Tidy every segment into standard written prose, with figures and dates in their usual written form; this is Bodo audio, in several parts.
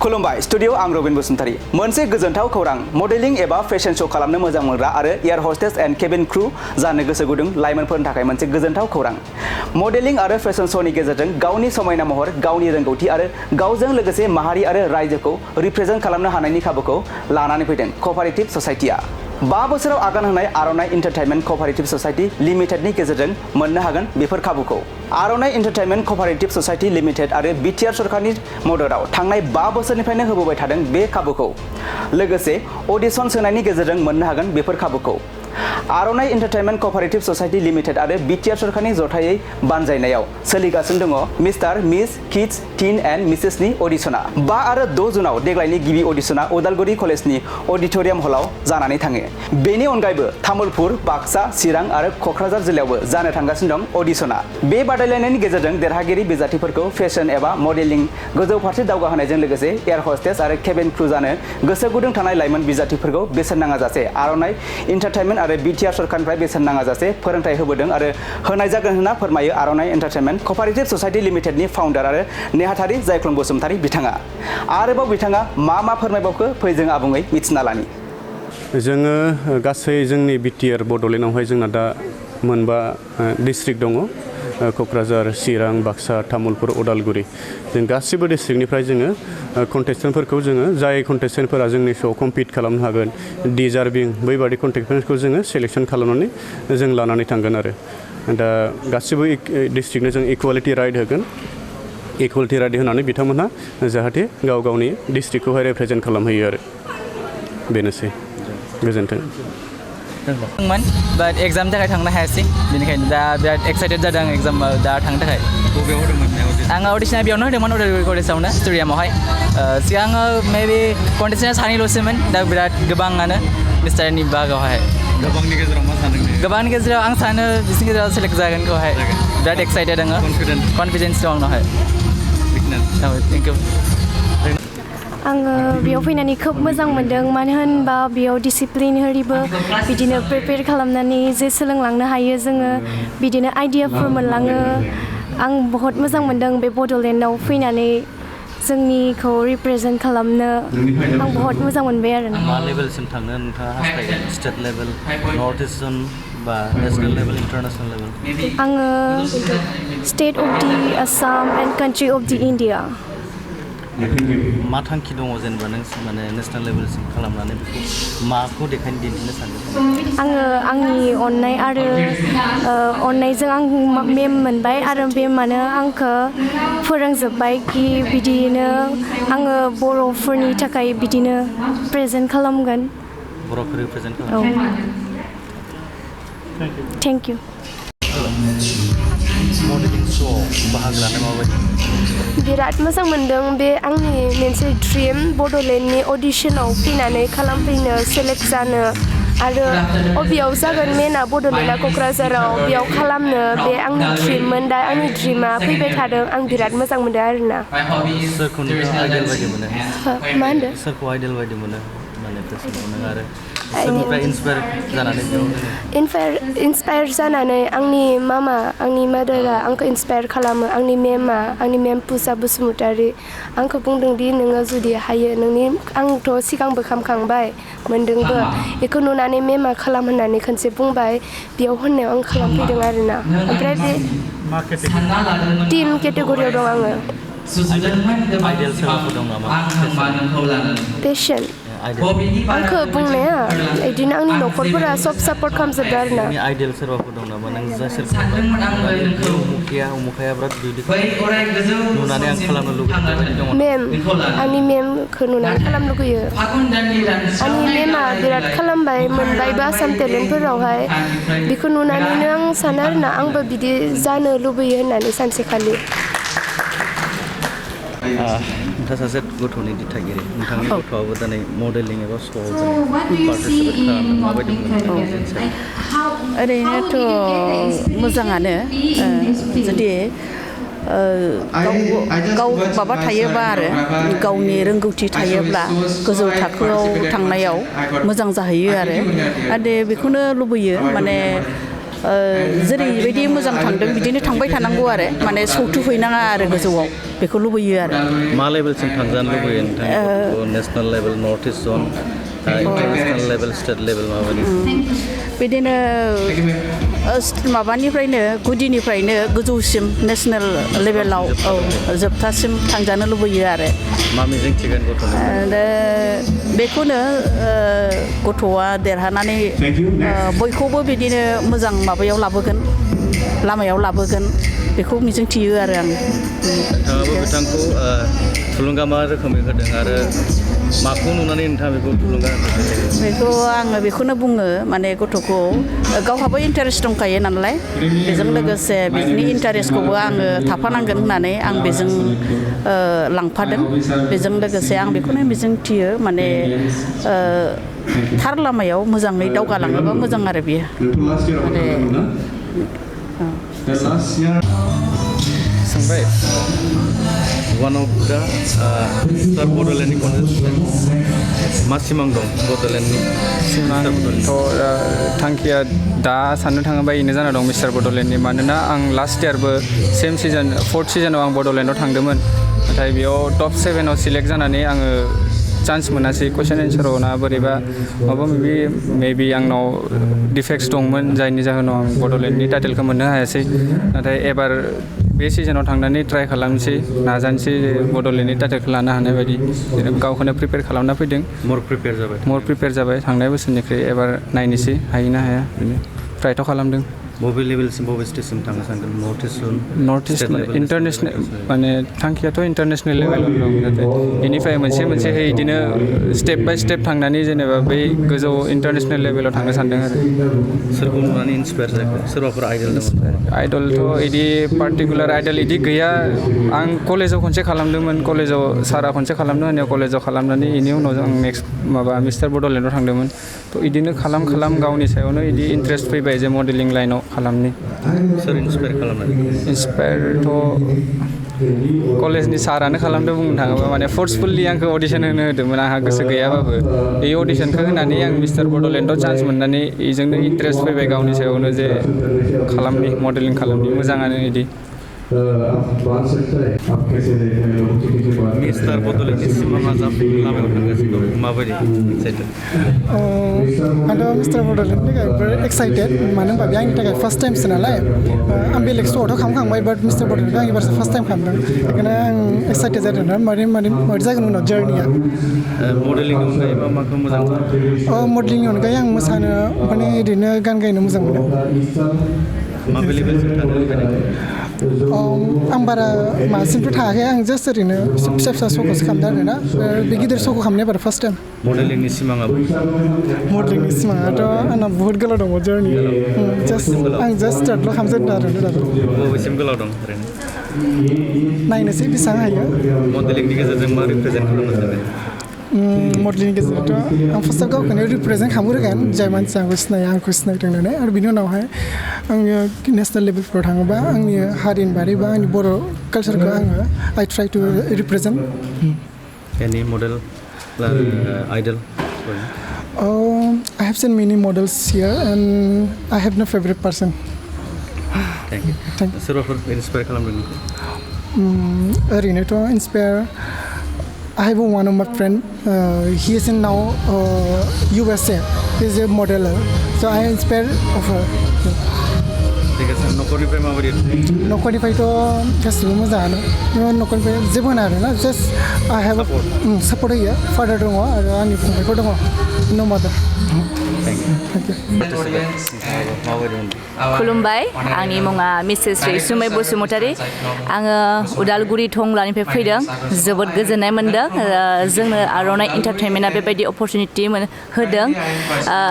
खुलुमबाय स्टुडियो आं रबिन बसुमतारी मोनसे गोजोनथाव खौरां मडेलिं एबा फेशन शो खालामनो मोजां मोनग्रा आरो air hostess and cabin crew जानो गोसो गुदुं लाइमोनफोरनि थाखाय मोनसे गोजोनथाव खौरां मडेलिं आरो फेशन शोनि गेजेरजों गावनि समायना महर गावनि रोंगौथि आरो गावजों लोगोसे माहारि आरो रायजोखौ रिप्रेजेन्ट खालामनो हानायनि खाबुखौ लानानै फैदों क'पारेटिभ ससाइटिया 5 बोसोराव आगान होनाय आर'नाइ एन्टारटेनमेन्ट क'पारेटिभ ससाइटि लिमिटेडनि गेजेरजों मोननो हागोन बेफोर खाबुखौ आर'नाइ एन्टारटेनमेन्ट क'पारेटिभ ससाइटि लिमिटेड आरो बिटिआर सरकारनि मददाव थांनाय 5 बोसोरनिफ्रायनो होबोबाय थादों बे खाबुखौ लोगोसे अडिशन सोनायनि गेजेरजों मोननो हागोन बेफोर खाबुखौ आर'नाइ एन्टारटेनमेन्ट क'पारेटिभ ससाइटि लिमिटेड आरो बिटिआर सरकारनि जथायै बानजायनायाव सोलिगासिनो दङ mister miss kids teen and मिसेसनि अडिशना 5 आरो 6 जुनाव देग्लायनि गिबि अडिशना उदालगुरि कलेजनि अडिट'रियाम हलाव जानानै थाङो बेनि अनगायैबो तामुलपुर बाक्सा चिरां आरो क'क्राझार जिल्लायावबो जानो थांगासिनो दं अडिशना बे बादायलायनायनि गेजेरजों देरहागिरि बिजाथिफोरखौ फेशन एबा मडेलिं गोजौ फारसे दावगाहोनायजों लोगोसे एयार हस्टेस आरो केबिन क्रू जानो गोसो गुदुं थानाय लाइमोन बिजाथिफोरखौ बेसेन नाङा जासे आर'नाइ एन्टारटेनमेन्ट आरो बिटिआर सरकारनिफ्राय बेसेन नाङा जासे फोरोंथाय होबोदों आरो होनाय जागोन होनना फोरमायो आर'नाइ एन्टारटेनमेन्ट क'पारेटिभ ससाइटि लिमिटेडनि फाउन्डार आरो नेहाथारि जायख्लं बसुमतारी बिथाङा आरोबाव बिथाङा मा फोरमायबावखो फै जों आबुङै मिथिना लानि जोङो गासै जोंनि बिटिआर बड'लेण्डआवहाय जोंना दा मोनबा डिस्ट्रिक्ट दङ क'क्राझार चिरां बाक्सा तामुलपुर उदालगुरि जों गासिबो डिस्ट्रिक्टनिफ्राय जोङो कन्टेस्टेन्टफोरखौ जोङो जाय कन्टेस्टेन्टफोरा जोंनि श'आव कम्पिट खालामनो हागोन डिजार्भिं बैबादि कन्टेस्टेन्टखौ जोङो सेलेक्सन खालामनानै जों लानानै थांगोन आरो दा गासिबो डिस्ट्रिक्टनो जों इकुवेलिटि राइट होगोन इकुवेलिटि राइट होनानै बिथांमोनहा जाहाथे गाव गावनि डिस्ट्रिक्टखौहाय रिप्रेजेन्ट खालामहैयो आरो बेनोसै गोजोन्थों बाट एग्जामनि थाखाय थांनो हायासै बेनिखायनो दा बिराद एक्साइटेड जादों एग्जामाव दा थांनो थाखाय बबेयाव होदोंमोन आङो अडिशना बेयावनो होदोंमोन उदालगुरि कलेजावनो स्टुडियामावहाय सिगाङो मेबि कन्टेस्टेन्टआ सानैल'सोमोन दा बिराद गोबाङानो मिस्टारनि बाहागोआवहाय गोबांनि गेजेराव मा सानदों गोबांनि गेजेराव आं सानो बिसोरनि गेजेराव सेलेक्ट जागोनखौहाय बिराद एक्साइटेड आङो कनफिडेन्स दं आंनावहाय थेंक इउ आङो बेयाव फैनानै खोब मोजां मोनदों मानो होनबा बेयाव डिसिप्लिनरिबो बिदिनो प्रिपेयार खालामनानै जे सोलोंलांनो हायो जोङो बिदिनो आइडियाफोर मोनलाङो आं बहुत मोजां मोनदों बे बड'लेण्डआव फैनानै जोंनिखौ रिप्रेजेन्ट खालामनो आं बहुत मोजां मोनबाय आरो मा लेभेलसिम थांनो नोंथाङा हास्थायगोन स्टेट लेभेल नर्थ इस्टार्न बा नेसनेल लेभेल इन्टारनेसनेल लेभेल आङो state of the Assam and country of the India मा थांखि दङ जेनेबा नों माने नेसनेल लेभेलसिम खालामनानै बेखौ माखौ देखायनो दिन्थिनो सानदों आङो आंनि अननाय आरो अननायजों आं मेम मोनबाय आरो मेमानो आंखौ फोरोंजोब्बाय कि बिदिनो आङो बर'फोरनि थाखाय बिदिनो प्रेजेन्ट खालामगोन बर'खौ रिप्रेजेन्ट खालामगोन थेंक इउ मडेलिं श'आव बाहागो लानो माबायदि बिराद मोजां मोनदों बे आंनि मोनसे ड्रिम बड'लेण्डनि अडिशनाव फैनानै खालामफैनो सेलेक्ट जानो आरो अबेयाव जागोन मेना बड'लेण्डआ क'क्राझाराव बेयाव खालामनो बे आंनि ड्रिममोन दा आंनि ड्रिमा फैबाय थादों आं बिराद मोजां मोनदों आरोना सोरखौ नोङो आइडल बायदि मोनो मा होनदों सोरखौ आइडल बायदि मोनो माने फेसबुकाव नों आरो सोरनिफ्राय इन्सपायार जानानै आंनि मामा आंनि मादारा आंखौ इन्सपायार खालामो आंनि मेम पुजा बसुमतारी आंखौ बुंदों दि नोङो जुदि हायो नोंनि आंथ' सिगांबो खालामखांबाय मोनदोंबो बेखौ नुनानै मेमा खालाम होननानै खनसे बुंबाय बेयाव होननायाव आं खालामफैदों आरोना ओमफ्राय बे टिम केटेगरियाव दं आङो आइडल सोरबाफोर दं नामा पेशन आंखौ बुंनाया बिदिनो आंनि न'खरफोरा सब सापर्ट खालामजोबदों आरोना आइडल सोरबाफोर दं नामा नों जा सोरखौ उमुखाया बिराद बिदि नुनानै आं खालामनो लुगैदों मेम आंनि मेमखौ नुनानै खालामनो लुगैयो आंनि मेमा बिराद खालामबाय मोनबायबो आसाम टेलेन्टफोरावहाय बेखौ नुनानैनो आं सानो आरोना आंबो बिदि जानो लुबैयो होननानै सानसेखालि नोंथाङा सासे गथ'नि दिथागिरि नोंथांनि गथ'आबो दिनै मडेलिं एबा श'आव पार्टिसिपेट खालामनो माबायदि मोनो ओरैनोथ' मोजाङानो जुदि गाव माबा थायोबा आरो गावनि रोंगौथि थायोब्ला गोजौ थाखोआव थांनायाव मोजां जाहैयो आरो बेखौनो लुबैयो माने जेरैबायदि मोजां थांदों बिदिनो थांबाय थानांगौ आरो माने सौथुहैनाङा आरो गोजौआव बेखौ लुबैयो आरो मा लेभेलसिम थांजानो लुबैयो नोंथां नेसनेल लेभेल नर्थ इस्ट जन इन्टारनेसनेल लेभेल स्टेट लेभेल माबायदि बिदिनो माबानिफ्रायनो गुदिनिफ्रायनो गोजौसिम नेसनेल लेभेलाव जोबथासिम थांजानो लुबैयो आरो मा मिजिं थिगोन गथ'नो बेखौनो गथ'आ देरहानानै बयखौबो बिदिनो मोजां माबायाव लाबोगोन लामायाव लाबोगोन बेखौ मिजिं थियो आरो आं नोंथाङाबो बिथांखौ थुलुंगा मा रोखोमै होदों आरो माखौ नुनानै नोंथाङा बेखौ थुलुंगा होदों बेखौ आङो बेखौनो बुङो माने गथ'खौ गावहाबो इन्टारेस्ट दंखायो नालाय बेजों लोगोसे बिनि इन्टारेस्टखौबो आङो थाफानांगोन होननानै आं बेजों लांफादों बेजों लोगोसे आं बेखौनो मिजिं थियो माने थार लामायाव मोजाङै दावगालाङोबा मोजां आरो बियो माने सोंबाय one of the Star Bodolandनि contestant मा सिमां दं बड'लेण्डनि सिमांथ' थांखिया दा साननो थाङोबा बेनो जाना दं मिस्टार बड'लेण्डनि मानोना आं लास्ट इयारबो सेम सिजन 4th सिजनाव आं बड'लेण्डआव थांदोंमोन नाथाय बेयाव टप 7आव सिलेक्ट जानानै आङो चान्स मोनासै कुइसन एन्साराव ना बोरैबा माबा मेबि आंनाव डिफेक्ट्स दंमोन जायनि जाहोनाव आं बड'लेण्डनि टाइटेलखौ मोननो हायासै नाथाय एबार बे सिजनाव थांनानै ट्राइ खालामनोसै नाजानोसै बड'लेण्डनि टाइटेलखौ लानो हानाय बायदि जेनेबा गावखौनो प्रिपेयार खालामना फैदों मर प्रिपेयार जाबाय थांनाय बोसोरनिख्रुइ एबार नायनोसै हायो ना हाया बिनो ट्राइथ' खालामदों बबे लेभेलसिम बबे स्टेजसिम थांनो सानगोन नर्थ इस्ट इन्टारनेसनेल माने थांखियाथ' इन्टारनेसनेल लेभेलाव दं नाथाय बेनिफ्राय मोनसे बिदिनो स्टेप बाय स्टेप थांनानै जेनेबा बै गोजौ इन्टारनेसनेल लेभेलाव थांनो सानदों आरो सोरखौ नुनानै इन्सपायार जाखो सोरबाफोर आइडल दङ आइडलथ' बिदि पार्टिकुलार आइडल बिदि गैया आं कलेजाव खनसे खालामदोंमोन कलेजाव सारा खनसे खालामनो होनायाव कलेजाव खालामनानै बेनि उनाव आं नेक्स्ट मिस्टार बड'लेण्डआव थांदोंमन थ' बिदिनो खालाम गावनि सायावनो बिदि इन्ट्रेस्ट फैबाय जे मडेलिं लाइनाव खालामनि सोर इन्सपायार खालामनानै इन्सपायारथ' कलेजनि सारानो खालामदों बुंनो थाङोबा माने फर्सफुलि आंखौ अडिसन होनो होदोंमोन आंहा गोसो गैयाबाबो बे अडिसनखौ होनानै आं मिस्टार बड'लेण्डआव चान्स मोननानै बेजोंनो इन्ट्रेस्ट फैबाय गावनि सायावनो जे खालामनि मडेलिं खालामनि मोजाङानो बिदि मिस्टार बड'लेण्डनि सिमाङा जाफुंनो लामायाव थांगासिनो दं माबायदि एक्साइटेड आंथ' मिस्टार बड'लेण्डनि थाखाय बिराद एक्साइटेड मानो होनबा बे आंनि थाखाय फार्स्ट टाइमसो नालाय आं बेलेग श'आवथ' खालामखांबाय बाट मिस्टार बड'लेण्डखौ आं एबारसो फार्स्ट टाइम खालामदों बेखायनो आं एक्साइटेड जादों ना मारै जागोन उनाव जार्निया मडेलिंनि अनगायै माखौ मोजां मोनो मडेलिंनि अनगायै आं मोसानो माने ओरैनो गान गायनो मोजां मोनो माबे लेभेलसिम थांनो लुबैदों आं बारा मासिमथ' थाङाखै आं जास्ट ओरैनो फिसा श'खौसो खालामदों आरो ना बे गिदिर श'खौ खालामनाया बारा फार्स्ट टाइम मडेलिंनि सिमाङा मडेलिंनि सिमाङाथ' आंना बुहुत गोलाव दङ जार्निया आं जास्ट स्टार्टल' खालामजेनदों आरो दाबो बबेसिम गोलाव दं ओरैनो नायनोसै बेसेबां हायो मडेलिंनि गेजेरजों मा रिप्रेजेन्ट खालामनो सानो मडेलिंनि गेजेरावथ' आं फार्स्टआव गावखौनो रिप्रेजेन्ट खालामग्रोगोन जाय मानसिया आंखौ सिनायो आंखौ सिनायदों होननानै आरो बिनि उनावहाय आङो नेसनेल लेभेलफ्राव थाङोबा आंनि हारिनि बारै बा आंनि बर' कालचारखौ आङो I try to represent any model idol I have seen many models here and I have no favorite person. Thank you. सोरबाफोर इन्सपायार खालामदों ओरैनोथ' inspire I have one of my friend. He is in now USA. He is a modeler. So I am inspired of her. ठीक है सर न'खरनिफ्राय माबायदि न'खरनिफ्रायथ' गासिबो मोजाङानो न'खरनिफ्राय जेबो होना आरोना जास्ट I have सापर्ट होयो फादार दङ आरो आंनि फंबायफोर दङ no mother. खुलुमबाय आंनि मुङा मिसेस रैसुमै बसुमतारी आङो उदालगुरि टंलानिफ्राय फैदों जोबोद गोजोननाय मोनदों जोंनो आर'नाइ एन्टारटेनमेन्टआ बेबायदि अपरचुनिटि होदों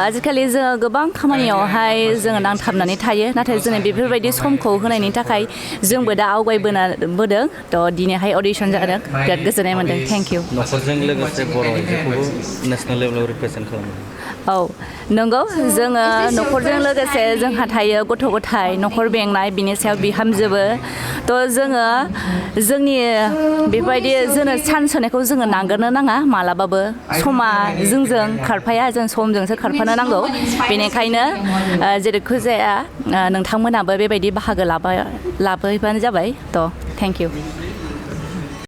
आजिखालि जोङो गोबां खामानियावहाय जोङो नांथाबनानै थायो नाथाय जोंनो बेफोरबायदि समखौ होनायनि थाखाय जोंबो दा आवगायबोदों थ' दिनैहाय अडिसन जादों बिराद गोजोननाय मोनदों थेंक इउ न'खरजों लोगोसे बर' आइजोखौबो नेसनेल लेभेलाव रिप्रेजेन्ट खालामो औ नंगौ जोङो न'खरजों लोगोसे जोंहा थायो गथ' गथाय न'खर बेंनाय बिनि सायाव बिहामजोबो थ' जोङो जोंनि बेबायदि जोङो चान्स होनायखौ जोङो नागारनो नाङा मालाबाबो समा जोंजों खारफाया जों समजोंसो खारफानो नांगौ बेनिखायनो जेरैखि जाया नोंथांमोनाबो बेबायदि बाहागो लाबोबानो जाबाय थ' थेंक इउ